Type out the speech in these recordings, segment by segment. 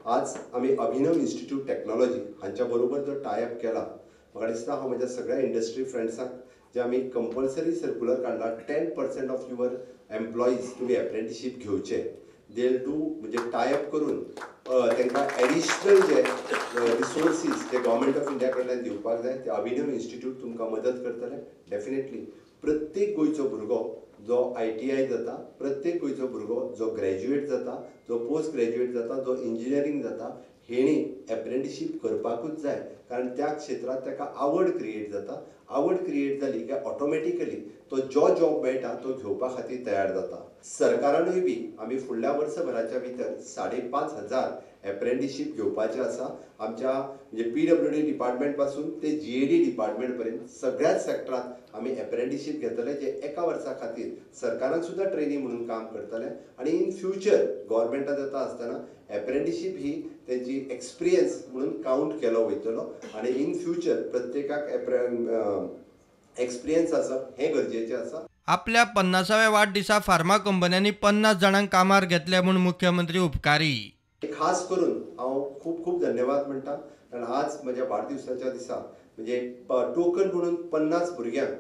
आज आमी अभिनव institute technology हांच्या बरोबर जो टायअप केला, म्हाका दिसता हांव म्हज्या सगळ्या इंडस्ट्री फ्रेंड्सांक जे आमी कंपल्सरी सर्कुलर काडला, 10% ऑफ your employees तुमी एप्रेंटिशीप घेवचे. They do म्हणजे टायअप करून तांकां additional J resources J government of India कडल्यान दिवपाक जाय ते अभिनव इन्स्टिट्यूट तुमकां मदत करतले. डेफिनेटली प्रत्येक गोंयचो भुरगो जो ITI जाता, प्रत्येक गोंयचो भुरगो जो ग्रॅज्युएट जाता, जो पोस्ट ग्रॅज्युएट जाता, जो इंजिनियरींग जाता, हेणी एप्रेंटिशीप करपाकूच जाय, कारण त्या क्षेत्रांत ताका आवड क्रिएट जाता. आवड क्रिएट जाली काय ऑटोमॅटिकली तो जो जॉब मेळटा तो घेवपा खातीर तयार जाता. सरकारानूय बी आमी फुडल्या वर्सभराच्या भितर 5,500 एप्रेंटिशीप घेवपाचें आसा. आमच्या म्हणजे PWD department पासून ते GAD department पर्यंत सगळ्याच सेक्टरांत आमी एप्रेंटिशीप घेतले, जे एका वर्सा खातीर सरकारान सुद्दां ट्रेनी म्हणून काम करतले आनी इन फ्युचर गव्हर्मेंटात जाता आसतना एप्रेंटिशीप ही तेंची एक्सपिरियन्स म्हणून कावंट केलो वयतलो आनी इन फ्युचर प्रत्येकाक एक्सपिरियन्स आसप हें गरजेचें आसा. आपल्या 50व्या वाडदिसा फार्मा कंपन्यांनी 50 जाणांक कामार घेतले म्हूण मुख्यमंत्री उपकारी. खास करून हांव खूब खूब धन्यवाद म्हणटा, कारण आज म्हज्या वाडदिवसाच्या दिसा म्हणजे टोकन म्हणून 50 भुरग्यांक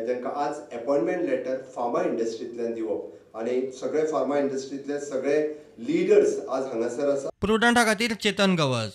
तांकां आज एपॉयंटमेंट लेटर फार्मा इंडस्ट्रींतल्यान दिवप आनी सगळे फार्मा इंडस्ट्रींतले सगळे लिडर्स आज हांगासर आसा. प्रुडंटा खातीर चेतन गवस.